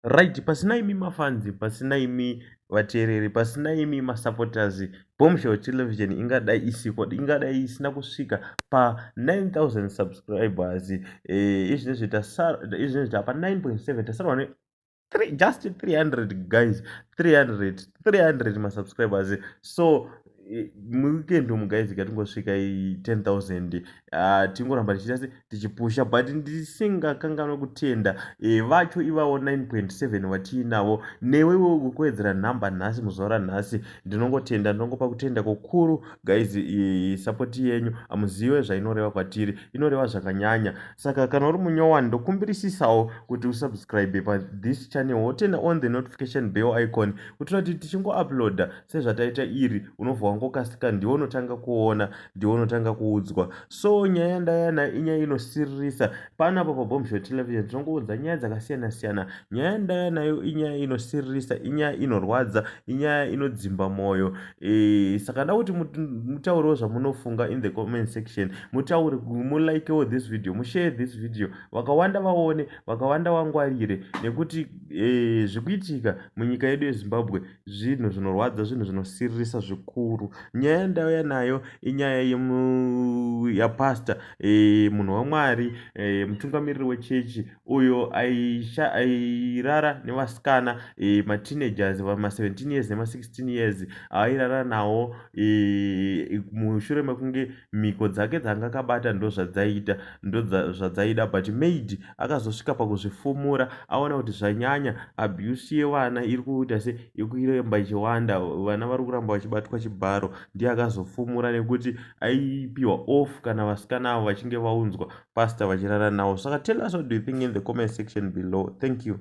Right, pasina imi mafans, pasina imi vateereri, pasina imi masupporters, Bombshell Television ingadai isiko, ingadai isina kusvika pa 9000 subscribers. Izvinezvi izvinezvi tapa 9.7, tasarwa ne just 300 guys, 300, 300 masubscribers. So muweekend umu guys, katingosvika 10,000, tingoramba tichiita se tichipusha, but ndisingakanganwe kutenda vacho ivavo 9.7 vatiinavo. Newewo kuwedzera nhamba nhasi, muzuva ranhasi, ndinongotenda, ndinongopa kutenda kukuru guys. Support yenyu hamuzive zvainoreva kwatiri, inoreva zvakanyanya. Saka kana uri munyowani, ndokumbirisisawo kuti usubscribe pathis channel, woturn on the notification bell icon, kuitira kuti tichingouploada sezvataita iri, unobva wangokasika, ndiwe unotanga kuona, ndiwe unotanga kuudzwa. So nyaya yandaya inyaya inosiririsa. Panapa paBombshell Television tinongoudza nyaya dzakasiyana siyana. Nyaya yandaya nayo inyaya inosiririsa, inyaya inorwadza, inyaya inodzimba mwoyo. Saka nda kuti mutaurewo zvamunofunga in the comment section, mutaure, mulikewo this video, mushare this video, vakawanda vaone, vakawanda vangwarire, nekuti zvikuitika munyika yedu yeZimbabwe zvinhu zvinorwadza, zvinhu zvinosiririsa zvikuru. Nyaya yandauya nayo inyaya yapastor, munhu waMwari, mutungamiriri wechechi uyo airara nevasikana, mateenagers, ma17 years nema16 years, airara nawo mushure mekunge mhiko dzake dzanga akabata ndo zvadzaita, ndo zvadzaida. But maid akazosvika pakuzvifumura, aona kuti zvanyanya, abuse yevana iri kuita se iri kuramba ichiwanda, vana vari kuramba vachibatwa chibharo. Ndiye akazofumura nekuti aipiwa off kana vasikana avo vachinge vaunzwa pastor vachirara navo. Saka tell us what do you think in the comment section below. Thank you.